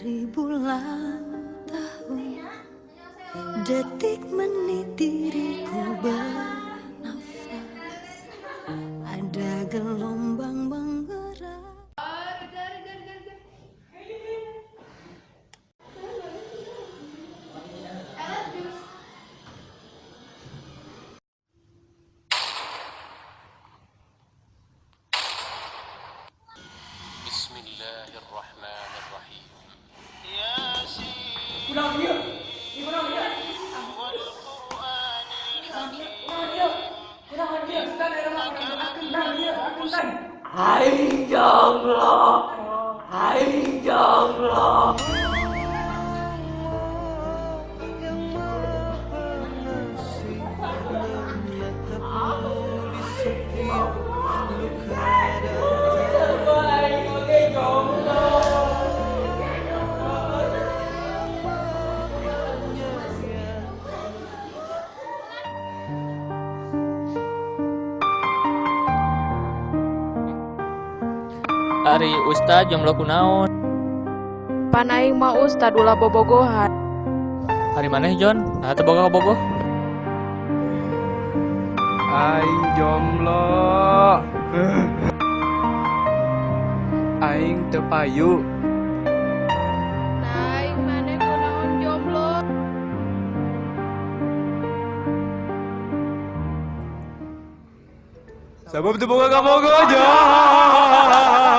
Hari, bulan, tahun, detik, menit diriku bernafas. Ada gelombang menggerak. Bismillahirrahmanirrahim. Aing jomblo, aing jomblo. Ari Ustad jomblo kunaon? Pan aing mah Ustad ulah bobogohan. Ari maneh Jon? Nah teu boga kabogoh. Aing jomblo. Aing teu payu. Nah, aing maneh kunaon jomblo? Sabab teu boga kabogoh, Jon.